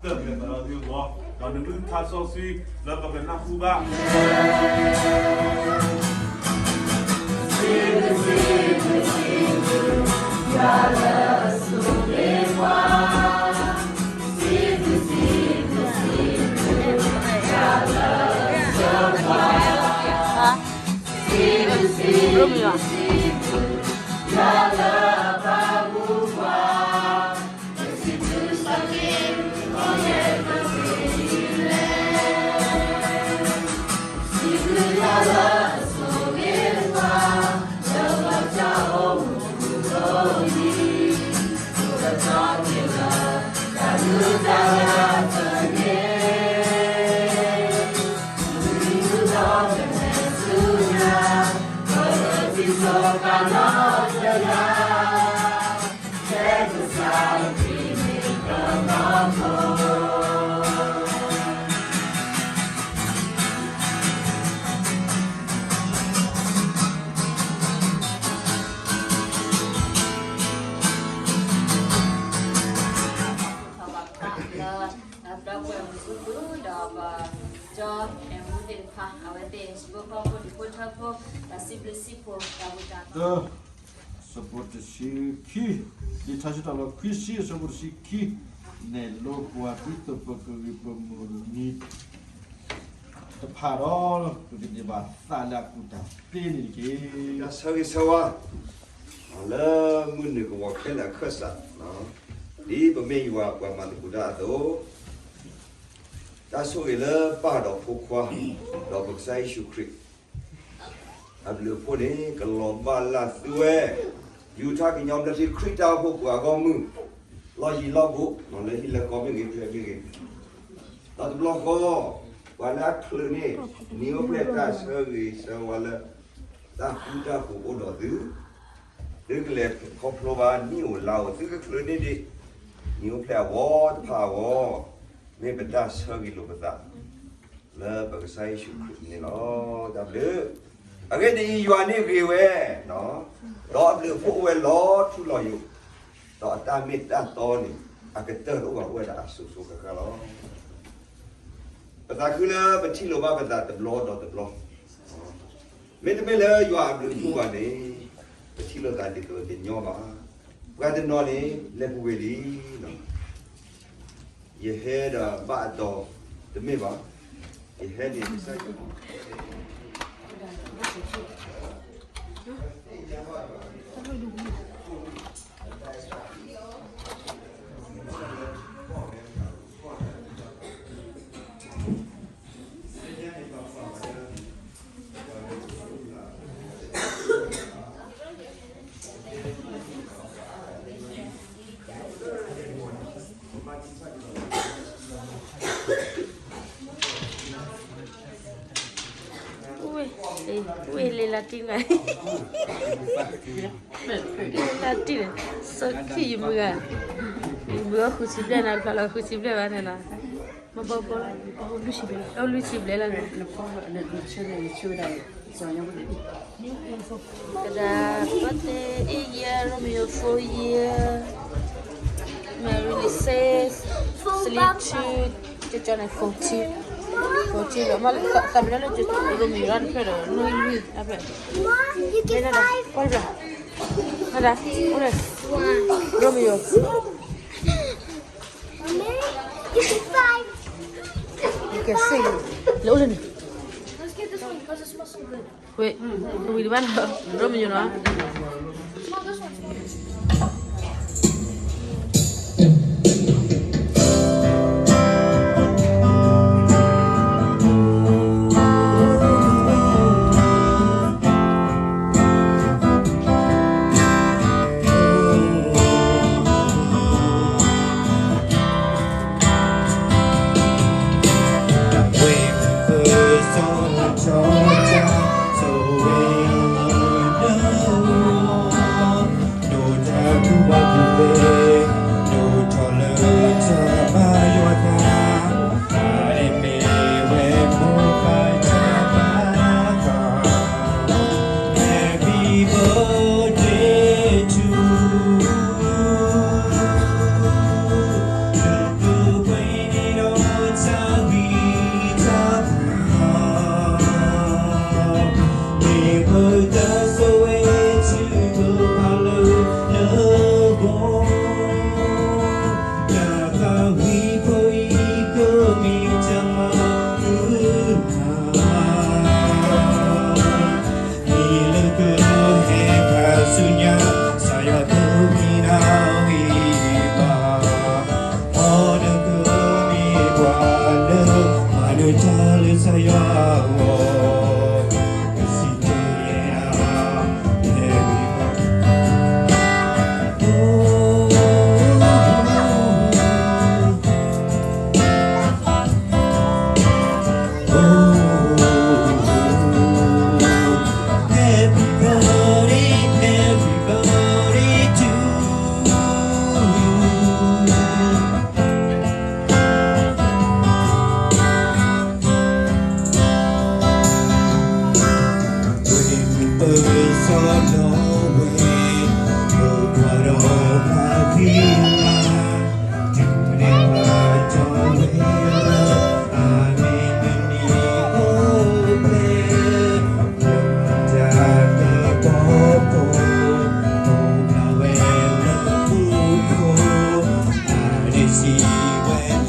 သၢမ့ၢ်သးလီသ့ၣ်အဂီၢ်, ဒီးနမ့ၢ်ထါစီဆှံလၢပကနၢ်ဟူဘၣ်. လၢ ဒီပုၢ်ဝဲၢ်မုၣ်ဆူၣ်ပူၤ ဒီးပကၠီ အဲၣ်မူသ့ၣ်တဖၣ် အဝဲသ့ၣ် ဟံၣ်ဖိဃီဖိ ဒူၣ်ဖိထၢဖိ ဒီးစံးဘျုးစံးဖှိၣ် တၢ်ဘူၣ်တၢ် အဆၢဖိတဆံခံ, လံာ်ထါစံးထီၣ်ပတြၢၤ ခွံဆံ အဆၢဖိတဆံခံ, နဲၣ်လိပှၤဒ်သိးပကဂံၢ်ပမုၢ်နံၤတဖၣ်ဒီး ပကန့ၢ်ဘၣ်သးလၢအကူၣ်တၢ်သ့န့ၣ်တက့ၢ်. တၢ်ဆၢဂ့ၤဆၢဝါ လၢမုၢ်နုာ်ကဝီၤခဲလၢာ်အခၢၣ်စး, ဒ်ပမ့ၢ်ယွၤပှၤမၤသကိးတၢ်အသိး, တၢ်ဆိၣ်ဂ့ၤလၢပၢ်ဒီးဖိခွါ ဒီးပကစၢ်ယ့ၣ်ၡူးခရံာ် အဘျုးအဖှိၣ်န့ၣ် ကလီၤဘၣ်လၢသုဝဲ ယူၤထၣ်ကညီဘျၢထံခရံာ်တၢ်အိၣ်ဖှိၣ်ပှၤဂီၢ်မုၢ် လီၢ်ယံၤလီၢ်ဘူး လၢဟံၣ်လၢဃီမ့ၢ်ဂ့ၤ ဖဲမ့ၢ်ဂ့ၤ, ဒီးတဘျီဃီ ပှၤလၢအချုးန့ၢ် နံၤအိၣ်ဖျဲၣ်တၢ်ဆၢဂ့ၤဆၢဝါလၢ တၢ်ဃူတၢ်ဖိးအိၣ်ဒီးသု, သုကလဲၤခီဖျိဘၣ်နံၣ်အိၣ်လါအိၣ် သုကချုးန့ၢ်ဒံး နံၤအိၣ်ဖျဲၣ်အဂီၢ်တဖၣ်အဂီၢ်, မ့ၢ်ပတၢ်ဆၢဂ့ၤလိာ်ပသး လၢပကစၢ်ယ့ၣ်ၡူးခရံာ်န့ၣ်လီၤ. တၢ်ဘျုး, အဂ့ၢ်ဒ်အံၤ, ယွၤန့ၣ်ဂ့ၤဝဲ, ဒီးအဘျုးအဖှိၣ်အိၣ်ဝဲလီၤထူလီၤယိာ်, ဒီးအတၢ်မ့ၢ်တၢ်တီန့ၣ် အကတၢၢ်တအိၣ်ဘၣ်အိၣ်ဝဲဒၣ်အစိၤစိၤဃၣ်ဃၣ်လီၤ. ပသးခုလၢပထံၣ်လိာ်ဘၣ်ပသးတဘျီဒီးတဘျီ, မ့တမ့ၢ်လၢယွၤအဘျုးအဖှိၣ်ဘၣ်န့ၣ်, ပထံၣ်လိာ်သးဒ်သိးတညီဘၣ်. ပှၤတနီၤန့ၣ် လဲၤပူၤကွံာ်လံ, ယဟဲဒီးဘၣ်အတီၤတမ့ၢ်ဘၣ်, ယဟဲန့ၣ်ကစၢ်ယွၤ ဝ့ၢ်လံလၢတံၢ်နၤ, လံလၢတံၢ်န့ၣ်, စီၤခံယမုၢ်ဂၤ, ယမုၢ်အီၣ်ဃုဆံဘျဲၣ်နၤတဖျါလီၤ ဃုဆံဘျဲၣ်ဘၣ်န့ၣ်လီၤ, မ့ၢ်ဘီဘီလီၤ, လွံၢ်ဆံဘျဲၣ်လီၤန့ၣ်, လွံၢ်ဆံဘျဲၣ်လီၤန့ၣ်, ကဒၣ်, ပတဲ, အ့ယဲ, Romeo four year, Mary six, Celine two, ကကန့ၣ် fourteen, fourteen လီၤ, မ့ၢ်သးမ့ၢ်လၢ Romeo တဖျၢၣ်ဒီး နီၢ်လွံၢ်, အဖျၢၣ်, မ့ၢ်ဒၣ်, ကွၢ်တဖျၢၣ်, မ့ၢ်ဒၣ်, အိၣ်လၢ, Romeo, you can sing, လၢအိၣ်လၢန့ၣ် ဝ့ၢ်, ဝံၤတဘၣ်လီၤ, Romeo နီၤ.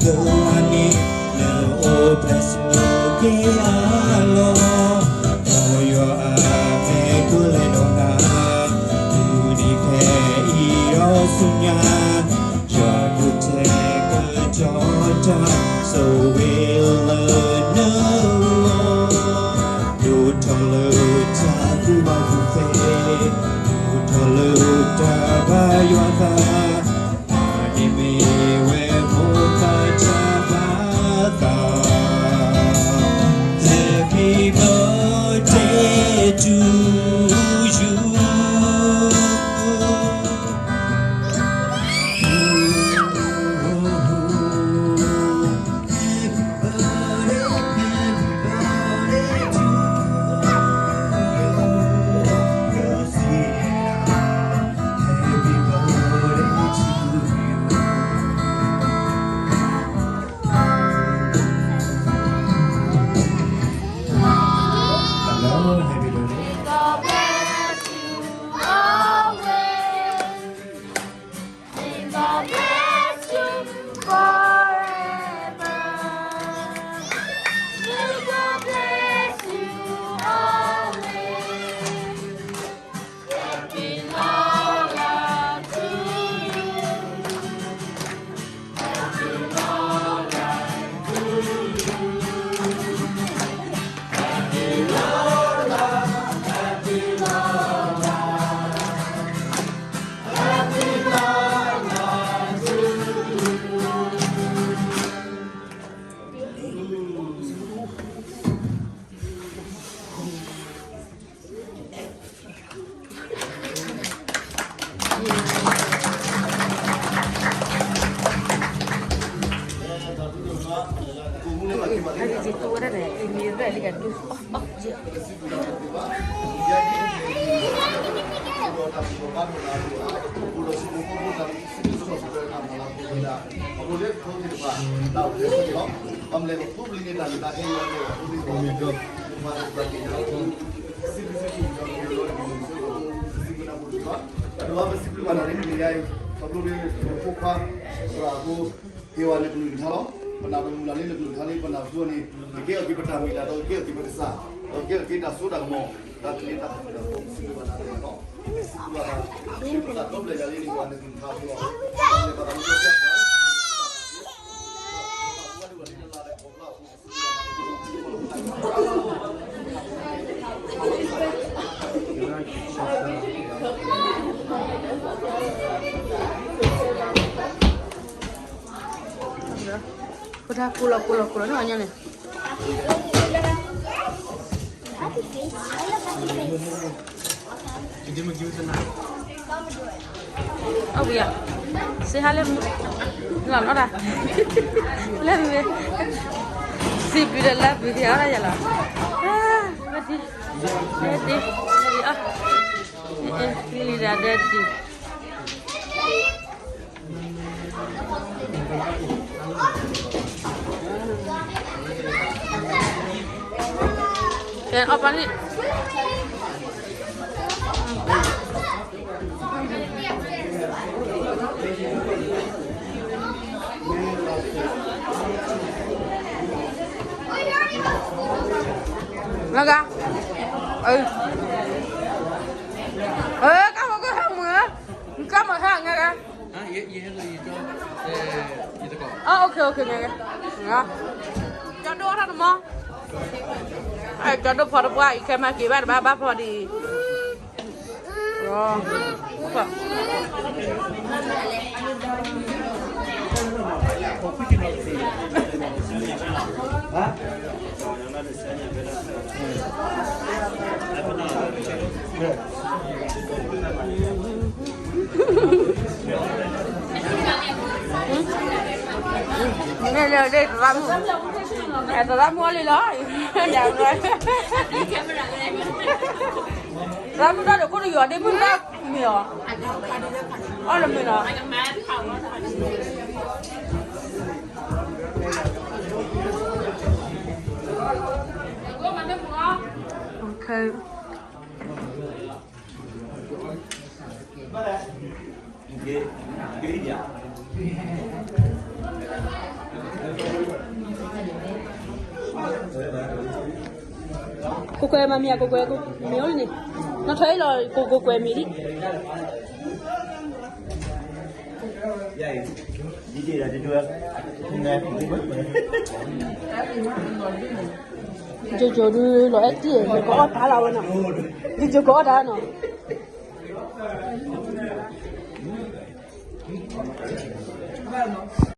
လၢအန့ၣ် နအိၣ်ဖျဲၣ်ဆူက့ၤအလီၢ်, မ်ယွၤအမဲာ်ကလဲၤဒီးနၤ, တုၤနံၤဖဲအံၤဒီးဆူညါ, ယွၤကတဲာ်ကတီၤတၢ်ဆိၣ်ဂ့ၤလၢနဂီၢ်, ဒိၣ်ထီၣ်လၢတၢ်ကူၣ်ဘၣ်ကူၣ်သ့, ဒိၣ်ထီၣ်လၢတၢ်ဘါယွၤသး မ့မ့ၢ်ဝဲမိၢ်သးတၢ်ဘၣ်သး, Happy birthday to you. Hello, happy birthday. May God bless you always. May God bless you forever. May God bless you always. Happy long life to you. Happy long life to you. Happy long life, happy long life. Happy long life to you. ဒီးပစံးဘျုးဘၣ်နၤလၢမုၢ်ယါအံၤ, ခီဖျိလၢဖိခွါသရၣ်အဃိ, ဟ့ၣ်ဝဲနကလုၢ်ကထါလီၤ. ပနၢ်ပမုၢ်လၢ်လၢနကလုၢ်ကထါလံ, ပနၢ်ပၢၢ်န့ၣ်, ကကဲအီၤက့ၤပတၢ်မံၤလၢ်, ဒီးကကဲအီၤက့ၤပကစၢ်, ဒီးကကဲအီၤက့ၤတၢ်စိတၢ်ကမီၤ, တၢ်သန့ၤတၢ်ဟ့ၣ်လီၤ, ပစံးဘျုးဘၣ်နၤလီၤ. ပစံးဘျုးဘၣ်နၤဒီဖျၢၣ်ညါလံန့ၣ် ပှၤနကလုၢ်ကထါအဃိလီၤ. ပတၢ်ကိၢ်လီၤကိၢ်လီၤကိၢ်လီၤန့ၣ်ညါန့ၣ် အဝံၤယၤ, စ့ဟါလၢမုၢ်, လီၤနီၢ်တၢ်, လၢမုၢ်, စံးဘျုးဒီးလၢဘုးသ့ၣ်အီၣ်တၢ်ယၤလီၤ, လၢဒ်, လၢဒ်, လၢဒ်အီၣ်, လံလံဒၣ်ဒၢဒ် ကဲ အီၣ်ပၢ်န့ၣ် လၢဂၤ, အၢ, အၢ ကၢ်မီၤကဟဲမုာ်, ကၢ်မီၤဟဲငါဂၤ, အၢ okay okay ငါဂၤ, ကၠီဒိၣ်ထီၣ်တမီၤ, ကၠီဒိၣ်ဖီတပှၢ်အံၤ ခဲမၤက့ၤဘၣ်တဘၣ်ဘၣ်ဖီဒံး မ့ၢ်လၢဒ်သရၣ်မုၣ်, သရၣ်မုၣ်အီၣ်လံလီၤ, သရၣ်မုၣ်တၢ်ဒိးခိၣ်တယီၤဒ်မုၢ်တၢ်မ့ၢ်အီၤ, အီၣ်လၢမ့ၢ်လီၤ. ကိးကွဲးမၤမံၤဧါ, ကိးကွဲးမ့ၢ်အိၣ်လံန့ၣ်, နီၢ်ထွဲအံၤလီၤ, ကိးကွဲးမံၤလံ. ကၠိကၠိဒုးလီၤအဲၣ်တံၢ်, ကအီၣ်တၢ်လီၤဝဲနီၤ, ကၠိကၠိကအီၣ်တၢ်နီၤ.